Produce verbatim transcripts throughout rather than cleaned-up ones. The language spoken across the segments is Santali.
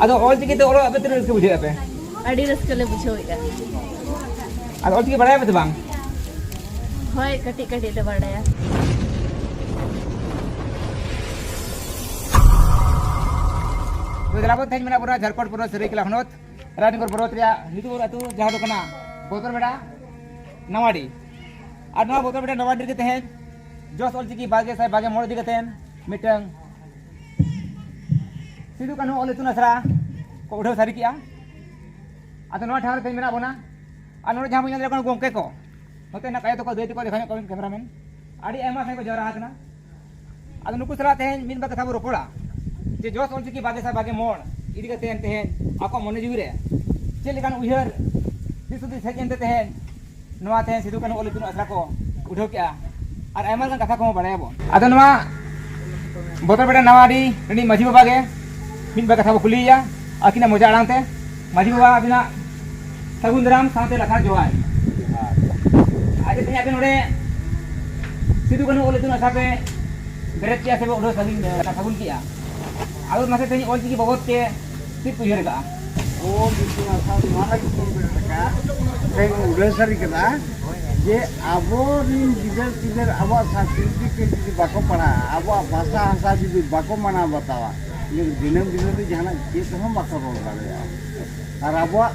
ᱟᱫᱚ ᱚᱞ ᱪᱤᱠᱤ ᱛᱮ ᱚᱞᱚᱜ ᱟᱯᱮ ᱛᱤᱱᱟᱹᱜ ᱨᱟᱹᱥᱠᱟᱹ ᱵᱩᱡᱷᱟᱹᱣᱮᱫᱼᱟ ᱯᱮ? ᱟᱹᱰᱤ ᱨᱟᱹᱥᱠᱟᱹ ᱞᱮ ᱵᱩᱡᱷᱟᱹᱣᱮᱫᱼᱟ᱾ ᱟᱫᱚ ᱚᱞ ᱪᱤᱠᱤ ᱵᱟᱲᱟᱭᱟᱯᱮ ᱥᱮ ᱵᱟᱝ? ᱦᱳᱭ, ᱠᱟᱹᱴᱤᱡ ᱠᱟᱹᱴᱤᱡ ᱞᱮ ᱵᱟᱲᱟᱭᱟ᱾ ᱛᱚ ᱫᱮᱞᱟ ᱵᱚᱱ, ᱛᱮᱦᱮᱧ ᱢᱮᱱᱟᱜ ᱵᱚᱱᱟ ᱡᱷᱟᱲᱠᱷᱚᱸᱰ ᱯᱚᱱᱚᱛ ᱥᱟᱹᱨᱟᱹᱭᱠᱮᱞᱟ ᱦᱚᱱᱚᱛ ᱨᱟᱱᱤᱯᱩᱨ ᱵᱞᱚᱠ ᱨᱮᱭᱟᱜ ᱧᱩᱛᱩᱢ ᱟᱹᱛᱩ, ᱡᱟᱦᱟᱸ ᱫᱚ ᱠᱟᱱᱟ ᱵᱚᱫᱚᱨᱵᱮᱰᱟ ᱱᱟᱣᱟᱰᱤ᱾ ᱟᱨ ᱱᱚᱣᱟ ᱵᱚᱫᱚᱨᱵᱮᱰᱟ ᱱᱟᱣᱟᱰᱤ ᱨᱮᱜᱮ ᱛᱮᱦᱮᱧ ᱡᱚᱥ ᱚᱞ ᱪᱤᱠᱤ ᱵᱟᱨ ᱜᱮᱥᱟᱭ ᱵᱟᱨ ᱜᱮ ᱢᱚᱬᱮ ᱤᱫᱤ ᱠᱟᱛᱮ ᱢᱤᱫᱴᱟᱝ ᱥᱤᱫᱩ ᱠᱟᱹᱱᱦᱩ ᱚᱞ ᱤᱛᱩᱱ ᱟᱥᱲᱟ ᱠᱚ ᱩᱰᱷᱟᱹᱣ ᱥᱟᱹᱨᱤ ᱠᱮᱜᱼᱟ᱾ ᱟᱫᱚ ᱱᱚᱣᱟ ᱴᱷᱟᱶ ᱨᱮ ᱛᱮᱦᱮᱧ ᱢᱮᱱᱟᱜ ᱵᱚᱱᱟ᱾ ᱟᱨ ᱱᱚᱰᱮ ᱡᱟᱦᱟᱸ ᱵᱚᱱ ᱧᱮᱞ ᱫᱟᱲᱮᱭᱟᱜ ᱠᱟᱱᱟ ᱜᱚᱢᱠᱮ ᱠᱚ, ᱱᱚᱛᱮ ᱦᱮᱱᱟᱜ ᱠᱚᱣᱟ ᱟᱭᱳ ᱛᱟᱠᱚ, ᱫᱟᱹᱭ ᱛᱟᱠᱚ, ᱫᱮᱠᱷᱟᱣ ᱧᱚᱜ ᱠᱚᱣᱟ ᱵᱤᱱ cameraman᱾ ᱟᱹᱰᱤ ᱟᱭᱢᱟ ᱥᱟᱸᱜᱮ ᱠᱚ ᱡᱟᱣᱨᱟ ᱟᱠᱟᱱᱟ᱾ ᱟᱫᱚ ᱱᱩᱠᱩ ᱥᱟᱞᱟᱜ ᱛᱮᱦᱮᱧ ᱢᱤᱫ ᱵᱟᱨ ᱠᱟᱛᱷᱟ ᱵᱚ ᱨᱚᱯᱚᱲᱟ ᱡᱮ ᱡᱚᱥ ᱚᱞ ᱪᱤᱠᱤ ᱵᱟᱨ ᱜᱮᱥᱟᱭ ᱵᱟᱨ ᱜᱮ ᱢᱚᱬ ᱤᱫᱤ ᱠᱟᱛᱮ ᱛᱮᱦᱮᱧ ᱟᱠᱚᱣᱟᱜ ᱢᱚᱱᱮ ᱡᱤᱣᱤ ᱨᱮ ᱪᱮᱫ ᱞᱮᱠᱟᱱ ᱩᱭᱦᱟᱹᱨ ᱫᱤᱥ ᱦᱩᱫᱤᱥ ᱦᱮᱡ ᱮᱱᱛᱮ ᱛᱮᱦᱮᱧ ᱱᱚᱣᱟ ᱛᱮᱦᱮᱧ ᱥᱤᱫᱩ ᱠᱟᱹᱱᱦᱩ ᱚᱞ ᱤᱛᱩᱱ ᱟᱥᱲᱟ ᱠᱚ ᱩᱰᱷᱟᱹᱣ ᱠᱮᱜᱼᱟ᱾ ᱟᱨ ᱟᱭᱢᱟ ᱞᱮᱠᱟᱱ ᱠᱟᱛᱷᱟ ᱠᱚᱦᱚᱸ ᱵᱟᱲᱟᱭᱟᱵᱚᱱ᱾ ᱟᱫᱚ ᱱᱚᱣᱟ ᱵᱚᱫᱚᱨᱵᱮᱰᱟ ᱱᱟᱣᱟᱰᱤ ᱨᱤᱱᱤᱡ ᱢᱟᱹᱡᱷᱤ ᱵᱟᱵᱟ ᱜᱮ ᱢᱤᱫ ᱵᱟᱨ ᱠᱟᱛᱷᱟ ᱵᱚ ᱠᱩᱞᱤᱭᱮᱭᱟ ᱟᱹᱠᱤᱱᱟᱜ ᱢᱚᱪᱟ ᱟᱲᱟᱝ ᱛᱮ᱾ ᱢᱟᱹᱡᱷᱤ ᱵᱟᱵᱟ, ᱟᱹᱵᱤᱱᱟᱜ ᱥᱟᱹᱜᱩᱱ ᱫᱟᱨᱟᱢ ᱥᱟᱶᱛᱮ ᱞᱟᱥᱟᱲ ᱡᱚᱦᱟᱨ᱾ ᱟᱪᱪᱷᱟ, ᱛᱮᱦᱮᱧ ᱟᱯᱮ ᱱᱚᱰᱮ ᱥᱤᱫᱩ ᱠᱟᱹᱱᱦᱩ ᱚᱞ ᱤᱛᱩᱱ ᱟᱥᱲᱟ ᱯᱮ ᱵᱮᱨᱮᱫ ᱠᱮᱜᱼᱟ ᱥᱮ ᱯᱮ ᱩᱰᱷᱟᱹᱣ ᱥᱟᱹᱜᱩᱱ, ᱥᱟᱹᱜᱩᱱ ᱠᱮᱜᱼᱟ᱾ ᱟᱫᱚ ᱢᱟᱥᱮ ᱛᱮᱦᱮᱧ ᱚᱞ ᱪᱤᱠᱤ ᱵᱟᱵᱚᱫ ᱛᱮ ᱪᱮᱫ ᱯᱮ ᱩᱭᱦᱟᱹᱨ ᱟᱠᱟᱜᱼᱟ? ᱚᱞ ᱤᱛᱩᱱ ᱟᱥᱲᱟ ᱱᱚᱣᱟ ᱞᱟᱹᱜᱤᱫ ᱵᱚᱱ ᱵᱮᱨᱮᱫ ᱟᱠᱟᱫᱼᱟ, ᱛᱮᱦᱮᱧ ᱩᱰᱷᱟᱹᱣ ᱥᱟᱹᱨᱤ ᱠᱟᱫᱟ ᱡᱮ ᱟᱵᱚᱨᱤᱱ ᱜᱤᱫᱟᱹᱨ ᱯᱤᱫᱟᱹᱨ ᱟᱵᱚᱣᱟᱜ ᱥᱟᱝᱥᱠᱨᱤᱛᱤᱠ ᱛᱮ ᱡᱩᱫᱤ ᱵᱟᱠᱚ ᱯᱟᱲᱦᱟᱜᱼᱟ, ᱟᱵᱚᱣᱟᱜ ᱵᱷᱟᱥᱟ ᱦᱟᱥᱟ ᱡᱩᱫᱤ ᱵᱟᱠᱚ ᱢᱟᱱᱟᱣ ᱵᱟᱛᱟᱣᱟ, ᱤᱱᱟᱹ ᱫᱤᱱᱟᱹᱢ ᱫᱤᱱ ᱨᱮ ᱡᱟᱦᱟᱱᱟᱜ ᱪᱮᱫ ᱦᱚᱸ ᱵᱟᱠᱚ ᱨᱚᱲ ᱫᱟᱲᱮᱭᱟᱜᱼᱟ᱾ ᱟᱨ ᱟᱵᱚᱣᱟᱜ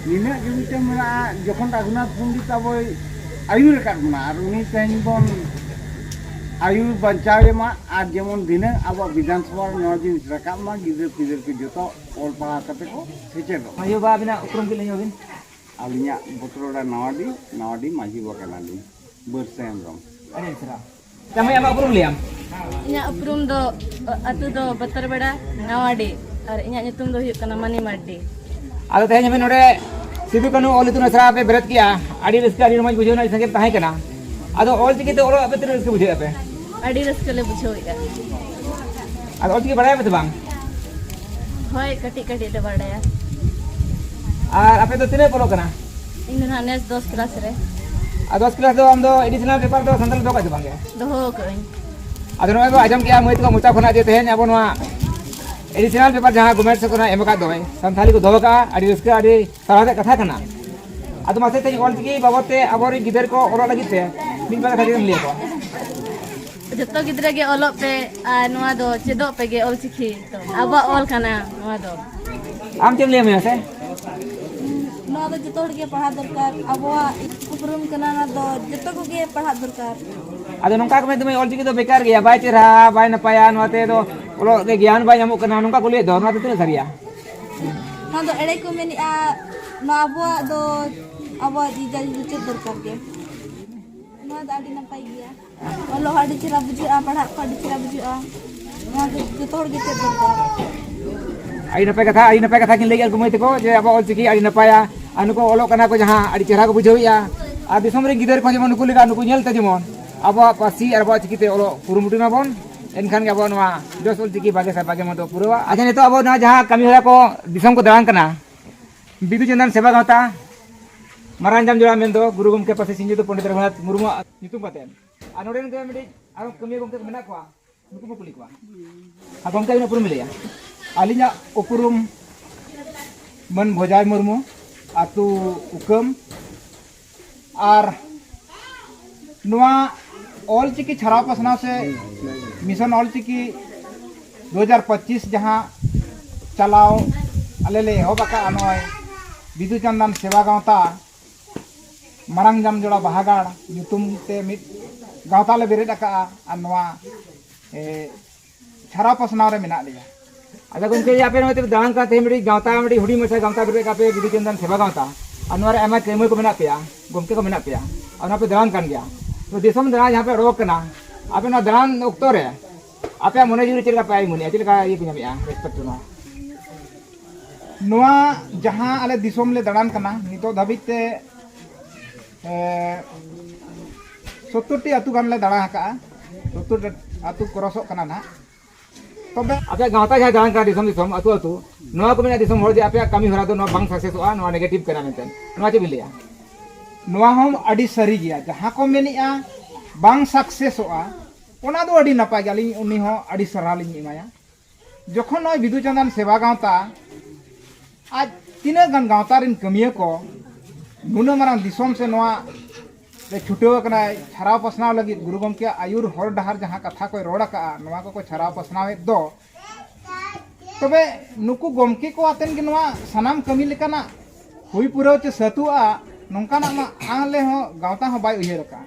ᱱᱤᱱᱟᱹᱜ ᱜᱮ ᱢᱤᱫᱴᱮᱱ ᱢᱮᱱᱟᱜᱼᱟ, ᱡᱚᱠᱷᱚᱱ ᱨᱟᱹᱜᱷᱩᱱᱟᱛᱷ ᱯᱚᱱᱰᱤᱛ ᱟᱵᱚᱭ ᱟᱹᱭᱩᱨ ᱟᱠᱟᱫ ᱵᱚᱱᱟ ᱟᱨ ᱩᱱᱤ ᱛᱮᱦᱮᱧ ᱵᱚᱱ ᱟᱹᱭᱩᱨ ᱵᱟᱧᱪᱟᱣ ᱮᱢᱟ, ᱟᱨ ᱡᱮᱢᱚᱱ ᱫᱷᱤᱱᱟᱹᱝ ᱟᱵᱚᱣᱟᱜ ᱵᱤᱫᱷᱟᱱ ᱥᱚᱵᱷᱟ ᱨᱮ ᱱᱚᱣᱟ ᱡᱤᱱᱤᱥ ᱨᱟᱠᱟᱵ ᱢᱟ, ᱜᱤᱫᱟᱹᱨ ᱯᱤᱫᱟᱹᱨ ᱠᱚ ᱡᱚᱛᱚ ᱚᱞ ᱯᱟᱲᱦᱟᱣ ᱠᱟᱛᱮ ᱠᱚ ᱥᱮᱪᱮᱫᱚᱜ ᱢᱟ᱾ ᱢᱟᱹᱡᱷᱤ ᱵᱟᱵᱟ, ᱟᱹᱵᱤᱱᱟᱜ ᱩᱯᱨᱩᱢ ᱠᱟᱹᱡ ᱞᱟᱹᱭ ᱧᱚᱜ ᱵᱤᱱ᱾ ᱟᱹᱞᱤᱧᱟᱜ ᱵᱚᱛᱨᱚᱰᱟ ᱱᱟᱣᱟᱰᱤ, ᱱᱟᱣᱟᱰᱤ ᱢᱟᱹᱡᱷᱤ ᱵᱟᱵᱟ ᱠᱟᱱᱟᱞᱤᱧ, ᱵᱟᱹᱨᱥᱟᱹ ᱦᱮᱢᱵᱨᱚᱢ᱾ ᱟᱹᱰᱤ ᱥᱟᱨᱦᱟᱣ᱾ ᱟᱪᱪᱷᱟ ᱢᱟᱹᱭ, ᱟᱢᱟᱜ ᱩᱯᱨᱩᱢ ᱞᱟᱹᱭᱟᱢ᱾ ᱤᱧᱟᱹᱜ ᱩᱯᱨᱩᱢ ᱫᱚ, ᱟᱹᱛᱩ ᱫᱚ ᱵᱚᱛᱨᱚᱰᱟ ᱱᱟᱣᱟᱰᱤ, ᱟᱨ ᱤᱧᱟᱹᱜ ᱧᱩᱛᱩᱢ ᱫᱚ ᱦᱩᱭᱩᱜ ᱠᱟᱱᱟ ᱢᱟᱹᱱᱤ ᱢᱟᱨᱰᱤ᱾ ᱟᱫᱚ ᱛᱮᱦᱮᱧ ᱟᱯᱮ ᱱᱚᱰᱮ ᱥᱤᱫᱩ ᱠᱟᱹᱱᱦᱩ ᱚᱞ ᱤᱛᱩᱱ ᱟᱥᱲᱟ ᱯᱮ ᱵᱮᱨᱮᱫ ᱠᱮᱜᱼᱟ, ᱟᱹᱰᱤ ᱨᱟᱹᱥᱠᱟᱹ, ᱟᱹᱰᱤ ᱨᱚᱢᱚᱡᱽ ᱵᱩᱡᱷᱟᱹᱣ ᱮᱱᱟ, ᱟᱹᱰᱤ ᱥᱟᱸᱜᱮ ᱯᱮ ᱛᱟᱦᱮᱸ ᱠᱟᱱᱟ᱾ ᱟᱫᱚ ᱚᱞ ᱪᱤᱠᱤ ᱛᱮ ᱚᱞᱚᱜ ᱟᱯᱮ ᱛᱤᱱᱟᱹᱜ ᱨᱟᱹᱥᱠᱟᱹ ᱵᱩᱡᱷᱟᱹᱣᱮᱫᱼᱟ ᱯᱮ? ᱟᱹᱰᱤ ᱨᱟᱹᱥᱠᱟᱹ ᱞᱮ ᱵᱩᱡᱷᱟᱹᱣᱮᱫᱼᱟ᱾ ᱟᱫᱚ ᱚᱞ ᱪᱤᱠᱤ ᱵᱟᱲᱟᱭᱟᱯᱮ ᱥᱮ ᱵᱟᱝ? ᱦᱳᱭ, ᱠᱟᱹᱴᱤᱡ ᱠᱟᱹᱴᱤᱡ ᱞᱮ ᱵᱟᱲᱟᱭᱟ᱾ ᱟᱨ ᱟᱯᱮ ᱫᱚ ᱛᱤᱱᱟᱹᱜ ᱯᱮ ᱚᱞᱚᱜ ᱠᱟᱱᱟ? ᱤᱧ ᱫᱚ ᱱᱟᱦᱟᱜ ᱱᱮᱥ ᱫᱚᱥ ᱠᱞᱟᱥ ᱨᱮ᱾ ᱟᱨ ᱫᱚᱥ ᱠᱞᱟᱥ ᱫᱚ ᱟᱢ ᱫᱚ additional paper ᱫᱚ ᱥᱟᱱᱛᱟᱲᱤ ᱫᱚᱦᱚ ᱠᱟᱜ ᱥᱮ ᱵᱟᱝ ᱜᱮ? ᱫᱚᱦᱚ ᱠᱟᱜ ᱟᱹᱧ᱾ ᱟᱫᱚ ᱱᱚᱜᱼᱚᱭ ᱵᱚ ᱟᱸᱡᱚᱢ ᱠᱮᱜᱼᱟ ᱢᱟᱹᱭ ᱛᱟᱠᱚ ᱢᱚᱪᱟ ᱠᱷᱚᱱᱟᱜ ᱡᱮ ᱛᱮᱦᱮᱧ ᱟᱵᱚ ᱱᱚᱣᱟ ᱮᱰᱤᱥᱚᱱᱟᱞ ᱯᱮᱯᱟᱨ ᱡᱟᱦᱟᱸ ᱜᱚᱵᱷᱚᱨᱱᱢᱮᱱᱴ ᱥᱮᱫ ᱠᱷᱚᱱᱟᱜ ᱮᱢ ᱟᱠᱟᱫ ᱫᱚᱭ, ᱥᱟᱱᱛᱷᱟᱞᱤ ᱠᱚ ᱫᱚᱦᱚ ᱠᱟᱜᱼᱟ, ᱟᱹᱰᱤ ᱨᱟᱹᱥᱠᱟᱹ, ᱟᱹᱰᱤ ᱥᱟᱨᱦᱟᱣ ᱨᱮᱭᱟᱜ ᱠᱟᱛᱷᱟ ᱠᱟᱱᱟ᱾ ᱟᱫᱚ ᱢᱟᱥᱮ ᱛᱮᱦᱮᱧ ᱚᱞ ᱪᱤᱠᱤ ᱵᱟᱵᱚᱫ ᱛᱮ ᱟᱵᱚᱨᱮᱱ ᱜᱤᱫᱟᱹᱨ ᱠᱚ ᱚᱞᱚᱜ ᱞᱟᱹᱜᱤᱫ ᱛᱮ ᱢᱤᱫ ᱵᱟᱨ ᱠᱟᱛᱷᱟ ᱡᱩᱫᱤᱢ ᱞᱟᱹᱭ ᱟᱠᱚᱣᱟ᱾ ᱡᱚᱛᱚ ᱜᱤᱫᱽᱨᱟᱹ ᱜᱮ ᱚᱞᱚᱜ ᱯᱮ ᱟᱨ ᱱᱚᱣᱟ ᱫᱚ ᱪᱮᱫᱚᱜ ᱯᱮ ᱜᱮ, ᱚᱞ ᱪᱤᱠᱤ ᱫᱚ ᱟᱵᱚᱣᱟᱜ ᱚᱞ ᱠᱟᱱᱟ ᱱᱚᱣᱟ ᱫᱚ᱾ ᱟᱢ ᱪᱮᱫ ᱮᱢ ᱞᱟᱹᱭᱟ ᱢᱟᱥᱮ? ᱱᱚᱣᱟ ᱫᱚ ᱡᱚᱛᱚ ᱦᱚᱲ ᱜᱮ ᱯᱟᱲᱦᱟᱣ ᱫᱚᱨᱠᱟᱨ, ᱟᱵᱚᱣᱟᱜ ᱩᱯᱨᱩᱢ ᱠᱟᱱᱟ, ᱚᱱᱟ ᱫᱚ ᱡᱚᱛᱚ ᱠᱚᱜᱮ ᱯᱟᱲᱦᱟᱜ ᱫᱚᱨᱠᱟᱨ᱾ ᱟᱫᱚ ᱱᱚᱝᱠᱟ ᱠᱚ ᱢᱮᱱ ᱛᱟᱵᱚᱱᱟ, ᱚᱞ ᱪᱤᱠᱤ ᱫᱚ ᱵᱮᱠᱟᱨ ᱜᱮᱭᱟ, ᱵᱟᱭ ᱪᱮᱦᱨᱟ, ᱵᱟᱭ ᱱᱟᱯᱟᱭᱟ, ᱱᱚᱣᱟ ᱛᱮᱫᱚ ᱚᱞᱚᱜ ᱨᱮ ᱜᱮᱭᱟᱱ ᱵᱟᱭ ᱧᱟᱢᱚᱜ ᱠᱟᱱᱟ, ᱱᱚᱝᱠᱟ ᱠᱚ ᱞᱟᱹᱭᱮᱫ ᱫᱚ, ᱱᱚᱣᱟ ᱫᱚ ᱛᱤᱱᱟᱹᱜ ᱥᱟᱹᱨᱤᱭᱟ? ᱱᱚᱣᱟ ᱫᱚ ᱮᱲᱮ ᱠᱚ ᱢᱮᱱᱮᱫᱼᱟ, ᱱᱚᱣᱟ ᱟᱵᱚᱣᱟᱜ ᱫᱚ, ᱟᱵᱚᱣᱟᱜ ᱡᱤ ᱡᱟᱹᱛᱤ ᱫᱚ ᱪᱮᱫ ᱫᱚᱨᱠᱟᱨ ᱜᱮ? ᱱᱚᱣᱟ ᱫᱚ ᱟᱹᱰᱤ ᱱᱟᱯᱟᱭ ᱜᱮᱭᱟ᱾ ᱚᱞᱚᱜ ᱦᱚᱸ ᱟᱹᱰᱤ ᱪᱮᱦᱨᱟ ᱵᱩᱡᱷᱟᱹᱜᱼᱟ, ᱯᱟᱲᱦᱟᱜ ᱠᱚ ᱟᱹᱰᱤ ᱪᱮᱦᱨᱟ ᱵᱩᱡᱷᱟᱹᱜᱼᱟ᱾ ᱱᱚᱣᱟ ᱫᱚ ᱡᱚᱛᱚ ᱦᱚᱲ ᱜᱮ ᱪᱮᱫ ᱫᱚᱨᱠᱟᱨ᱾ ᱟᱹᱰᱤ ᱱᱟᱯᱟᱭ ᱠᱟᱛᱷᱟ, ᱟᱹᱰᱤ ᱱᱟᱯᱟᱭ ᱠᱟᱛᱷᱟ ᱠᱤᱱ ᱞᱟᱹᱭ ᱠᱮᱫ ᱩᱱᱠᱩ ᱢᱟᱹᱭ ᱛᱟᱠᱚ, ᱡᱮ ᱟᱵᱚᱣᱟᱜ ᱚᱞ ᱪᱤᱠᱤ ᱟᱹᱰᱤ ᱱᱟᱯᱟᱭᱟ᱾ ᱟᱨ ᱱᱩᱠᱩ ᱚᱞᱚᱜ ᱠᱟᱱᱟ ᱠᱚ ᱡᱟᱦᱟᱸ, ᱟᱹᱰᱤ ᱪᱮᱦᱨᱟ ᱠᱚ ᱵᱩᱡᱷᱟᱹᱣᱮᱫᱼᱟ᱾ ᱟᱨ ᱫᱤᱥᱚᱢ ᱨᱮᱱ ᱜᱤᱫᱟᱹᱨ ᱠᱚ ᱡᱮᱢᱚᱱ ᱱᱩᱠᱩ ᱞᱮᱠᱟ, ᱱᱩᱠᱩ ᱧᱮᱞᱛᱮ ᱡᱮᱢᱚᱱ ᱟᱵᱚᱣᱟᱜ ᱯᱟᱹᱨᱥᱤ ᱟᱨ ᱟᱵᱚᱣᱟᱜ ᱪᱤᱠᱤᱛᱮ ᱚᱞᱚᱜ ᱠᱩᱨᱩᱢᱩᱴᱩᱭ ᱢᱟᱵᱚᱱ, ᱮᱱᱠᱷᱟᱱ ᱜᱮ ᱟᱵᱚᱣᱟᱜ ᱱᱚᱣᱟ ᱡᱚᱥ ᱚᱞ ᱪᱤᱠᱤ ᱵᱟᱜᱮ ᱥᱮ ᱵᱟᱜᱮ ᱢᱚᱛᱚ ᱯᱩᱨᱟᱹᱣᱟ᱾ ᱟᱪᱪᱷᱟ, ᱱᱤᱛᱚᱜ ᱟᱵᱚ ᱱᱚᱣᱟ ᱡᱟᱦᱟᱸ ᱠᱟᱹᱢᱤ ᱦᱚᱨᱟ ᱠᱚ ᱫᱤᱥᱚᱢ ᱠᱚ ᱫᱟᱬᱟᱱ ᱠᱟᱱᱟ, ᱵᱤᱫᱩ ᱪᱟᱸᱫᱟᱱ ᱥᱮᱵᱟ ᱜᱟᱶᱛᱟ, ᱢᱟᱨᱟᱝ ᱡᱟᱢ ᱡᱚᱲᱟ ᱢᱮᱱᱫᱚ ᱜᱩᱨᱩ ᱜᱚᱢᱠᱮ ᱯᱟᱥᱮ ᱥᱤᱧ ᱡᱩᱫᱩ ᱯᱚᱱᱰᱤᱛ ᱨᱚᱜᱷᱩᱱᱟᱛᱷ ᱢᱩᱨᱢᱩᱣᱟᱜ ᱧᱩᱛᱩᱢ ᱠᱟᱛᱮ, ᱟᱨ ᱱᱚᱰᱮ ᱱᱤᱛᱚᱜ ᱢᱤᱫᱴᱤᱡ ᱟᱨᱚ ᱠᱟᱹᱢᱤᱭᱟᱹ ᱜᱚᱢᱠᱮ ᱠᱚ ᱢᱮᱱᱟᱜ ᱠᱚᱣᱟ, ᱱᱩᱠᱩ ᱵᱚ ᱠᱩᱞᱤ ᱠᱚᱣᱟ᱾ ᱟᱨ ᱜᱚᱢᱠᱮ, ᱟᱹᱵᱤᱱᱟᱜ ᱩᱯᱨᱩᱢ ᱞᱟᱹᱭᱟ? ᱟᱹᱞᱤᱧᱟᱜ ᱩᱯᱨᱩᱢ ᱢᱟᱹᱱ ᱵᱷᱚᱡᱟᱭ ᱢᱩᱨᱢᱩ, ᱟᱹᱛᱩ ᱩᱠᱟᱹᱢ, ᱟᱨ ᱱᱚᱣᱟ ᱚᱞᱪᱤᱠᱤ ᱪᱷᱟᱨᱟᱣ ᱯᱟᱥᱱᱟᱣ ᱥᱮ ᱢᱤᱥᱚᱱ ᱚᱞᱪᱤᱠᱤ ᱫᱩ ᱦᱟᱡᱟᱨ ᱯᱚᱸᱪᱤᱥ ᱡᱟᱦᱟᱸ ᱪᱟᱞᱟᱣ ᱟᱞᱮ ᱞᱮ ᱮᱦᱚᱵ ᱟᱠᱟᱫᱼᱟ, ᱱᱚᱜᱼᱚᱭ ᱵᱤᱫᱩ ᱪᱟᱸᱫᱟᱱ ᱥᱮᱵᱟ ᱜᱟᱶᱛᱟ ᱢᱟᱨᱟᱝ ᱡᱟᱢᱡᱚᱲᱟ ᱵᱟᱦᱟᱜᱟᱲ ᱧᱩᱛᱩᱢ ᱛᱮ ᱢᱤᱫ ᱜᱟᱶᱛᱟ ᱞᱮ ᱵᱮᱨᱮᱫ ᱟᱠᱟᱫᱼᱟ᱾ ᱟᱨ ᱱᱚᱣᱟ, ᱮ, ᱪᱷᱟᱨᱟᱣ ᱯᱟᱥᱱᱟᱣ ᱨᱮ ᱢᱮᱱᱟᱜ ᱞᱮᱭᱟ᱾ ᱟᱪᱪᱷᱟ ᱜᱚᱢᱠᱮ, ᱟᱯᱮ ᱱᱚᱜᱼᱚᱭ ᱯᱮ ᱫᱟᱬᱟᱱ ᱠᱟᱱ ᱛᱟᱦᱮᱸᱫ, ᱢᱤᱫᱴᱤᱡ ᱜᱟᱶᱛᱟ, ᱢᱤᱫᱴᱤᱡ ᱦᱩᱰᱤᱧ ᱢᱟᱪᱷᱟ ᱜᱟᱶᱛᱟ ᱵᱮᱨᱮᱫ ᱠᱟᱜ ᱯᱮ, ᱵᱤᱫᱩ ᱪᱟᱸᱫᱟᱱ ᱥᱮᱵᱟ ᱜᱟᱶᱛᱟ, ᱟᱨ ᱱᱚᱣᱟ ᱨᱮ ᱟᱭᱢᱟ ᱠᱟᱹᱢᱤ ᱠᱚ ᱢᱮᱱᱟᱜ ᱯᱮᱭᱟ, ᱜᱚᱢᱠᱮ ᱠᱚ ᱢᱮᱱᱟᱜ ᱯᱮᱭᱟ, ᱟᱨ ᱱᱚᱣᱟ ᱯᱮ ᱫᱟᱬᱟᱱ ᱠᱟᱱ ᱜᱮᱭᱟ, ᱛᱚ ᱫᱤᱥᱚᱢ ᱫᱟᱬᱟ ᱡᱟᱦᱟᱸ ᱯᱮ ᱚᱰᱚᱠ ᱠᱟᱱᱟ, ᱟᱯᱮ ᱱᱚᱣᱟ ᱫᱟᱬᱟᱱ ᱚᱠᱛᱚ ᱨᱮ ᱟᱯᱮᱭᱟᱜ ᱢᱚᱱᱮ ᱡᱤᱣᱤ ᱨᱮ ᱪᱮᱫ ᱞᱮᱠᱟ ᱯᱮ ᱟᱹᱭᱩᱢᱟᱹᱱᱮᱜᱼᱟ, ᱪᱮᱫ ᱞᱮᱠᱟ ᱤᱭᱟᱹ ᱯᱮ ᱧᱟᱢᱮᱜᱼᱟ, ᱨᱮᱥᱯᱮᱠᱴ ᱱᱚᱣᱟ? ᱱᱚᱣᱟ ᱡᱟᱦᱟᱸ ᱟᱞᱮ ᱫᱤᱥᱚᱢ ᱞᱮ ᱫᱟᱬᱟᱱ ᱠᱟᱱᱟ, ᱱᱤᱛᱚᱜ ᱫᱷᱟᱹᱵᱤᱡ ᱛᱮ, ᱮ, ᱥᱳᱛᱛᱳᱨ ᱴᱤ ᱟᱹᱛᱩ ᱜᱟᱱ ᱞᱮ ᱫᱟᱬᱟ ᱟᱠᱟᱜᱼᱟ, ᱥᱳᱛᱛᱳᱨ ᱟᱹᱛᱩ ᱠᱨᱚᱥᱚᱜ ᱠᱟᱱᱟ ᱱᱟᱦᱟᱜ᱾ ᱛᱚᱵᱮ ᱟᱯᱮᱭᱟᱜ ᱜᱟᱶᱛᱟ ᱡᱟᱦᱟᱸ ᱫᱟᱬᱟᱱ ᱠᱟᱱᱟ ᱫᱤᱥᱚᱢ ᱫᱤᱥᱚᱢ, ᱟᱹᱛᱩ ᱟᱹᱛᱩ, ᱱᱚᱣᱟ ᱠᱚ ᱢᱮᱱᱟ ᱫᱤᱥᱚᱢ ᱦᱚᱲ ᱡᱮ ᱟᱯᱮᱭᱟᱜ ᱠᱟᱹᱢᱤ ᱦᱚᱨᱟ ᱫᱚ ᱱᱚᱣᱟ ᱵᱟᱝ ᱥᱟᱠᱥᱮᱥᱚᱜᱼᱟ, ᱱᱚᱣᱟ ᱱᱮᱜᱮᱴᱤᱵᱷ ᱠᱟᱱᱟ ᱢᱮᱱᱛᱮ, ᱱᱚᱣᱟ ᱪᱮᱫ ᱵᱤᱱ ᱞᱟᱹᱭᱟ? ᱱᱚᱣᱟ ᱦᱚᱸ ᱟᱹᱰᱤ ᱥᱟᱹᱨᱤ ᱜᱮᱭᱟ, ᱡᱟᱦᱟᱸ ᱠᱚ ᱢᱮᱱᱮᱜᱼᱟ ᱵᱟᱝ ᱥᱟᱠᱥᱮᱥᱚᱜᱼᱟ, ᱚᱱᱟ ᱫᱚ ᱟᱹᱰᱤ ᱱᱟᱯᱟᱭ ᱜᱮ, ᱟᱹᱞᱤᱧ ᱩᱱᱤ ᱦᱚᱸ ᱟᱹᱰᱤ ᱥᱟᱨᱦᱟᱣ ᱞᱤᱧ ᱮᱢᱟᱭᱟ᱾ ᱡᱚᱠᱷᱚᱱ ᱱᱚᱜᱼᱚᱭ ᱵᱤᱫᱩ ᱪᱟᱸᱫᱟᱱ ᱥᱮᱵᱟ ᱜᱟᱶᱛᱟ ᱟᱡ ᱛᱤᱱᱟᱹᱜ ᱜᱟᱱ ᱜᱟᱶᱛᱟ ᱨᱮᱱ ᱠᱟᱹᱢᱤᱭᱟᱹ ᱠᱚ ᱱᱩᱱᱟᱹᱜ ᱢᱟᱨᱟᱝ ᱫᱤᱥᱚᱢ ᱥᱮ ᱱᱚᱣᱟ ᱨᱮ ᱪᱷᱩᱴᱟᱹᱣ ᱟᱠᱟᱱᱟᱭ, ᱪᱷᱟᱨᱟᱣ ᱯᱟᱥᱱᱟᱣ ᱞᱟᱹᱜᱤᱫ ᱜᱩᱨᱩ ᱜᱚᱢᱠᱮᱭᱟᱜ ᱟᱹᱭᱩᱨ ᱦᱚᱨ ᱰᱟᱦᱟᱨ ᱡᱟᱦᱟᱸ ᱠᱟᱛᱷᱟ ᱠᱚᱭ ᱨᱚᱲ ᱟᱠᱟᱜᱼᱟ, ᱱᱚᱣᱟ ᱠᱚᱠᱚ ᱪᱷᱟᱨᱟᱣ ᱯᱟᱥᱱᱟᱣᱮᱫ ᱫᱚ, ᱛᱚᱵᱮ ᱱᱩᱠᱩ ᱜᱚᱢᱠᱮ ᱠᱚ ᱟᱛᱮᱱ ᱜᱮ ᱱᱚᱣᱟ ᱥᱟᱱᱟᱢ ᱠᱟᱹᱢᱤ ᱞᱮᱠᱟᱱᱟᱜ ᱦᱩᱭ ᱯᱩᱨᱟᱹᱣ ᱪᱮ ᱥᱟᱹᱛᱩᱜᱼᱟ, ᱱᱚᱝᱠᱟᱱᱟᱜ ᱢᱟ ᱟᱞᱮ ᱦᱚᱸ ᱜᱟᱶᱛᱟ ᱦᱚᱸ ᱵᱟᱭ ᱩᱭᱦᱟᱹᱨ ᱟᱠᱟᱫᱼᱟ᱾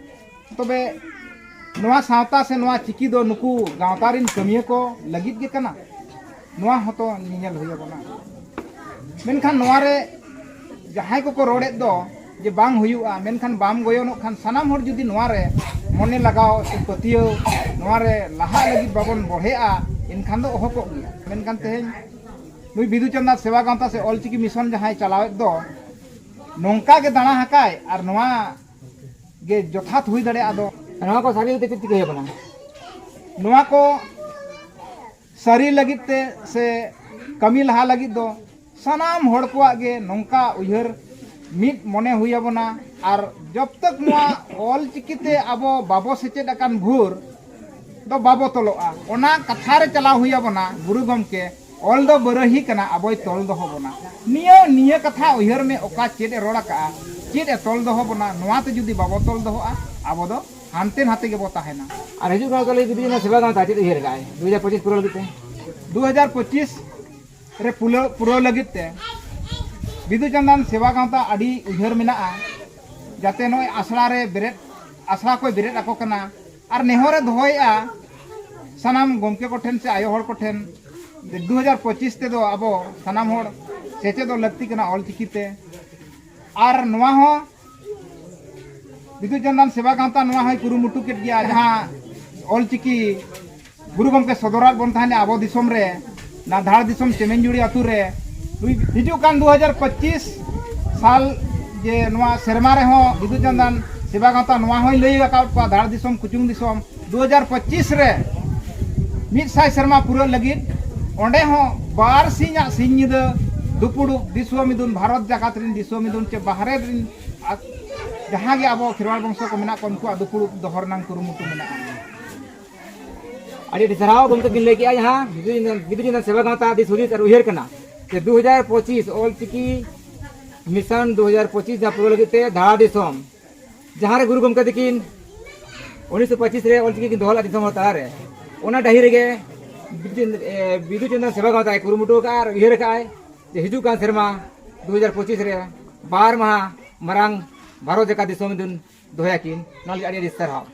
ᱛᱚᱵᱮ ᱱᱚᱣᱟ ᱥᱟᱶᱛᱟ ᱥᱮ ᱱᱚᱣᱟ ᱪᱤᱠᱤ ᱫᱚ ᱱᱩᱠᱩ ᱜᱟᱶᱛᱟ ᱨᱤᱱ ᱠᱟᱹᱢᱤᱭᱟᱹ ᱠᱚ ᱞᱟᱹᱜᱤᱫ ᱜᱮ ᱠᱟᱱᱟ, ᱱᱚᱣᱟ ᱦᱚᱸᱛᱚ ᱧᱮᱧᱮᱞ ᱦᱩᱭ ᱟᱵᱚᱱᱟ᱾ ᱢᱮᱱᱠᱷᱟᱱ ᱱᱚᱣᱟ ᱨᱮ ᱡᱟᱦᱟᱸᱭ ᱠᱚᱠᱚ ᱨᱚᱲᱮᱫ ᱫᱚ ᱡᱮ ᱵᱟᱝ ᱦᱩᱭᱩᱜᱼᱟ, ᱢᱮᱱᱠᱷᱟᱱ ᱵᱟᱢ ᱜᱚᱭᱚᱱᱚᱜ ᱠᱷᱟᱱ, ᱥᱟᱱᱟᱢ ᱦᱚᱲ ᱡᱩᱫᱤ ᱱᱚᱣᱟ ᱨᱮ ᱢᱚᱱᱮ ᱞᱟᱜᱟᱣ ᱥᱮ ᱯᱟᱹᱛᱭᱟᱹᱣ, ᱱᱚᱣᱟ ᱨᱮ ᱞᱟᱦᱟᱜ ᱞᱟᱹᱜᱤᱫ ᱵᱟᱵᱚᱱ ᱵᱚᱲᱦᱮᱜᱼᱟ, ᱮᱱᱠᱷᱟᱱ ᱫᱚ ᱚᱦᱚᱯᱚᱜ ᱜᱮᱭᱟ᱾ ᱢᱮᱱᱠᱷᱟᱱ ᱛᱮᱦᱮᱧ ᱱᱩᱭ ᱵᱤᱫᱩ ᱪᱟᱸᱫᱟᱱ ᱥᱮᱵᱟ ᱜᱟᱶᱛᱟ ᱥᱮ ᱚᱞᱪᱤᱠᱤ ᱢᱤᱥᱚᱱ ᱡᱟᱦᱟᱸᱭ ᱪᱟᱞᱟᱣᱮᱫ ᱫᱚ, ᱱᱚᱝᱠᱟ ᱜᱮ ᱫᱟᱬᱟ ᱟᱠᱟᱭ ᱟᱨ ᱱᱚᱣᱟ ᱜᱮ ᱡᱚᱛᱷᱟᱛ ᱦᱩᱭ ᱫᱟᱲᱮᱭᱟᱜᱼᱟ ᱫᱚ᱾ ᱱᱚᱣᱟ ᱠᱚ ᱥᱟᱹᱨᱤ ᱛᱮ ᱪᱮᱫ ᱪᱤᱠᱟᱹ ᱦᱩᱭᱩᱜ ᱠᱟᱱᱟ? ᱱᱚᱣᱟ ᱠᱚ ᱥᱟᱹᱨᱤ ᱞᱟᱹᱜᱤᱫ ᱛᱮ ᱥᱮ ᱠᱟᱹᱢᱤ ᱞᱟᱦᱟ ᱞᱟᱹᱜᱤᱫ ᱫᱚ ᱥᱟᱱᱟᱢ ᱦᱚᱲ ᱠᱚᱣᱟᱜ ᱜᱮ ᱱᱚᱝᱠᱟ ᱩᱭᱦᱟᱹᱨ ᱢᱤᱫ ᱢᱚᱱᱮ ᱦᱩᱭ ᱟᱵᱚᱱᱟ᱾ ᱟᱨ ᱡᱚᱵ ᱛᱚᱠ ᱱᱚᱣᱟ ᱚᱞ ᱪᱤᱠᱤ ᱛᱮ ᱟᱵᱚ ᱵᱟᱵᱚ ᱥᱮᱪᱮᱫ ᱟᱠᱟᱱ ᱵᱷᱳᱨ ᱫᱚ ᱵᱟᱵᱚ ᱛᱚᱞᱚᱜᱼᱟ, ᱚᱱᱟ ᱠᱟᱛᱷᱟ ᱨᱮ ᱪᱟᱞᱟᱣ ᱦᱩᱭ ᱟᱵᱚᱱᱟ᱾ ᱜᱩᱨᱩ ᱜᱚᱢᱠᱮ, ᱚᱞ ᱫᱚ ᱵᱟᱹᱨᱟᱹᱦᱤ ᱠᱟᱱᱟ, ᱟᱵᱚᱭ ᱛᱚᱞ ᱫᱚᱦᱚ ᱵᱚᱱᱟ᱾ ᱱᱤᱭᱟᱹ, ᱱᱤᱭᱟᱹ ᱠᱟᱛᱷᱟ ᱩᱭᱦᱟᱹᱨ ᱢᱮ, ᱚᱠᱟ ᱪᱮᱫ ᱮ ᱨᱚᱲ ᱟᱠᱟᱜᱼᱟ, ᱪᱮᱫ ᱮ ᱛᱚᱞ ᱫᱚᱦᱚ ᱵᱚᱱᱟ, ᱱᱚᱣᱟ ᱛᱮ ᱡᱩᱫᱤ ᱵᱟᱵᱚ ᱛᱚᱞ ᱫᱚᱦᱚᱜᱼᱟ, ᱟᱵᱚ ᱫᱚ ᱦᱟᱱᱛᱮ ᱱᱟᱛᱮ ᱜᱮᱵᱚ ᱛᱟᱦᱮᱱᱟ᱾ ᱟᱨ ᱦᱤᱡᱩᱜ ᱠᱟᱱ ᱠᱟᱞᱤ ᱵᱤᱫᱩ ᱪᱟᱸᱫᱟᱱ ᱥᱮᱵᱟ ᱜᱟᱶᱛᱟ ᱪᱮᱫ ᱩᱭᱦᱟᱹᱨ ᱟᱠᱟᱫᱼᱟᱭ ᱫᱩ ᱦᱟᱡᱟᱨ ᱯᱚᱸᱪᱤᱥ ᱯᱩᱨᱟᱹᱣ ᱞᱟᱹᱜᱤᱫ ᱛᱮ? ᱫᱩ ᱦᱟᱡᱟᱨ ᱯᱚᱸᱪᱤᱥ ᱨᱮ ᱯᱩᱞᱟᱹ-, ᱯᱩᱨᱟᱹᱣ ᱞᱟᱹᱜᱤᱫ ᱛᱮ ᱵᱤᱫᱩ ᱪᱟᱸᱫᱟᱱ ᱥᱮᱵᱟ ᱜᱟᱶᱛᱟ ᱟᱹᱰᱤ ᱩᱭᱦᱟᱹᱨ ᱢᱮᱱᱟᱜᱼᱟ, ᱡᱟᱛᱮ ᱱᱚᱜᱼᱚᱭ ᱟᱥᱲᱟ ᱨᱮ ᱵᱮᱨᱮᱫ, ᱟᱥᱲᱟ ᱠᱚᱭ ᱵᱮᱨᱮᱫ ᱟᱠᱚ ᱠᱟᱱᱟ᱾ ᱟᱨ ᱱᱮᱦᱚᱨᱮ ᱫᱚᱦᱚᱭᱮᱫᱼᱟ ᱥᱟᱱᱟᱢ ᱜᱚᱢᱠᱮ ᱠᱚᱴᱷᱮᱱ ᱥᱮ ᱟᱭᱳ ᱦᱚᱲ ᱠᱚᱴᱷᱮᱱ, ᱫᱩ ᱦᱟᱡᱟᱨ ᱯᱚᱸᱪᱤᱥ ᱛᱮᱫᱚ ᱟᱵᱚ ᱥᱟᱱᱟᱢ ᱦᱚᱲ ᱥᱮᱪᱮᱫᱚᱜ ᱞᱟᱹᱠᱛᱤ ᱠᱟᱱᱟ ᱚᱞ ᱪᱤᱠᱤ ᱛᱮ᱾ ᱟᱨ ᱱᱚᱣᱟ ᱦᱚᱸ ᱵᱤᱫᱩ ᱪᱟᱸᱫᱟᱱ ᱥᱮᱵᱟ ᱜᱟᱶᱛᱟ ᱱᱚᱣᱟ ᱦᱚᱸᱭ ᱠᱩᱨᱩᱢᱩᱴᱩ ᱠᱮᱫ ᱜᱮᱭᱟ, ᱡᱟᱦᱟᱸ ᱚᱞ ᱪᱤᱠᱤ ᱜᱩᱨᱩ ᱜᱚᱢᱠᱮ ᱥᱚᱫᱚᱨᱟᱫ ᱵᱚᱱ ᱛᱟᱦᱮᱱᱟ ᱟᱵᱚ ᱫᱤᱥᱚᱢ ᱨᱮ, ᱱᱟ ᱫᱷᱟᱲ ᱫᱤᱥᱚᱢ ᱪᱮᱢᱮᱧᱡᱩᱲᱤ ᱟᱛᱳ ᱨᱮ᱾ ᱦᱩᱭ-, ᱦᱤᱡᱩᱜ ᱠᱟᱱ ᱫᱩ ᱦᱟᱡᱟᱨ ᱯᱚᱸᱪᱤᱥ ᱥᱟᱞ ᱡᱮ ᱱᱚᱣᱟ ᱥᱮᱨᱢᱟ ᱨᱮᱦᱚᱸ ᱵᱤᱫᱩ ᱪᱟᱸᱫᱟᱱ ᱥᱮᱵᱟ ᱜᱟᱶᱛᱟ ᱱᱚᱣᱟ ᱦᱚᱸᱭ ᱞᱟᱹᱭ ᱟᱠᱟᱫ ᱠᱚᱣᱟ, ᱫᱷᱟᱲ ᱫᱤᱥᱚᱢ, ᱠᱩᱪᱩᱝ ᱫᱤᱥᱚᱢ, ᱫᱩ ᱦᱟᱡᱟᱨ ᱯᱚᱸᱪᱤᱥ ᱨᱮ ᱢᱤᱫ ᱥᱟᱭ ᱥᱮᱨᱢᱟ ᱯᱩᱨᱟᱹᱜ ᱞᱟᱹᱜᱤᱫ ᱚᱸᱰᱮ ᱦᱚᱸ ᱵᱟᱨ ᱥᱤᱧᱟᱜ ᱥᱤᱧ ᱧᱤᱫᱟᱹ ᱫᱩᱯᱩᱲᱩᱵ ᱫᱤᱥᱚᱢ ᱢᱤᱫᱩᱱ, ᱵᱷᱟᱨᱚᱛ ᱡᱟᱠᱟᱛ ᱨᱤᱱ ᱫᱤᱥᱚᱢ ᱢᱤᱫᱩᱱ ᱪᱮ ᱵᱟᱦᱨᱮ ᱨᱤᱱ ᱟ-, ᱡᱟᱦᱟᱸ ᱜᱮ ᱟᱵᱚ ᱠᱷᱮᱨᱣᱟᱲ ᱵᱚᱝᱥᱚ ᱠᱚ ᱢᱮᱱᱟᱜ ᱠᱚᱣᱟ, ᱩᱱᱠᱩᱣᱟᱜ ᱫᱩᱯᱩᱲᱩᱵ ᱫᱚᱦᱚ ᱨᱮᱱᱟᱜ ᱠᱩᱨᱩᱢᱩᱴᱩ ᱢᱮᱱᱟᱜᱼᱟ᱾ ᱟᱹᱰᱤ ᱟᱹᱰᱤ ᱥᱟᱨᱦᱟᱣ ᱜᱚᱢᱠᱮ ᱵᱤᱱ ᱞᱟᱹᱭ ᱠᱮᱜᱼᱟ, ᱡᱟᱦᱟᱸ ᱵᱤᱫᱩ ᱪᱟᱸᱫᱟᱱ, ᱵᱤᱫᱩ ᱪᱟᱸᱫᱟᱱ ᱥᱮᱵᱟ ᱜᱟᱶᱛᱟ ᱫᱤᱥ ᱦᱩᱫᱤᱥ ᱟᱨ ᱩᱭᱦᱟᱹᱨ ᱠᱟᱱᱟ ᱡᱮ ᱫᱩ ᱦᱟᱡᱟᱨ ᱯᱚᱸᱪᱤᱥ ᱚᱞ ᱪᱤᱠᱤ ᱢᱤᱥᱚᱱ ᱫᱩ ᱦᱟᱡᱟᱨ ᱯᱚᱸᱪᱤᱥ ᱡᱟᱦᱟᱸ ᱯᱩᱨᱟᱹᱣ ᱞᱟᱹᱜᱤᱫ ᱛᱮ ᱫᱷᱟᱲᱟ ᱫᱤᱥᱚᱢ ᱡᱟᱦᱟᱸ ᱨᱮ ᱜᱩᱨᱩ ᱜᱚᱢᱠᱮ ᱛᱟᱹᱠᱤᱱ ᱩᱱᱤᱥᱥᱚ ᱯᱚᱸᱪᱤᱥ ᱨᱮ ᱚᱞ ᱪᱤᱠᱤ ᱠᱤᱱ ᱫᱚᱦᱚ ᱞᱮᱫᱟ ᱫᱤᱥᱚᱢ ᱦᱚᱲ ᱛᱟᱞᱟᱨᱮ, ᱚᱱᱟ ᱰᱟᱹᱦᱤ ᱨᱮᱜᱮ ᱵᱤᱫᱩ ᱪᱟᱸᱫᱟᱱ, ᱮ, ᱵᱤᱫᱩ ᱪᱟᱸᱫᱟᱱ ᱥᱮᱵᱟ ᱜᱟᱶᱛᱟᱭ ᱠᱩᱨᱩᱢᱩᱴᱩ ᱟᱠᱟᱫᱼᱟ ᱟᱨ ᱩᱭᱦᱟᱹᱨ ᱟᱠᱟᱫᱼᱟᱭ ᱡᱮ ᱦᱤᱡᱩᱜ ᱠᱟᱱ ᱥᱮᱨᱢᱟ ᱫᱩ ᱦᱟᱡᱟᱨ ᱯᱚᱸᱪᱤᱥ ᱨᱮ ᱵᱟᱨ ᱢᱟᱦᱟ ᱢᱟᱨᱟᱝ ᱵᱷᱟᱨᱚᱛ ᱡᱟᱠᱟᱛ ᱫᱤᱥᱚᱢ ᱫᱤᱱ ᱫᱚᱦᱚᱭᱟᱠᱤᱱ᱾ ᱱᱚᱣᱟ ᱞᱟᱹᱜᱤᱫ ᱟᱹᱰᱤ ᱟᱹᱰᱤ ᱥᱟᱨᱦᱟᱣ᱾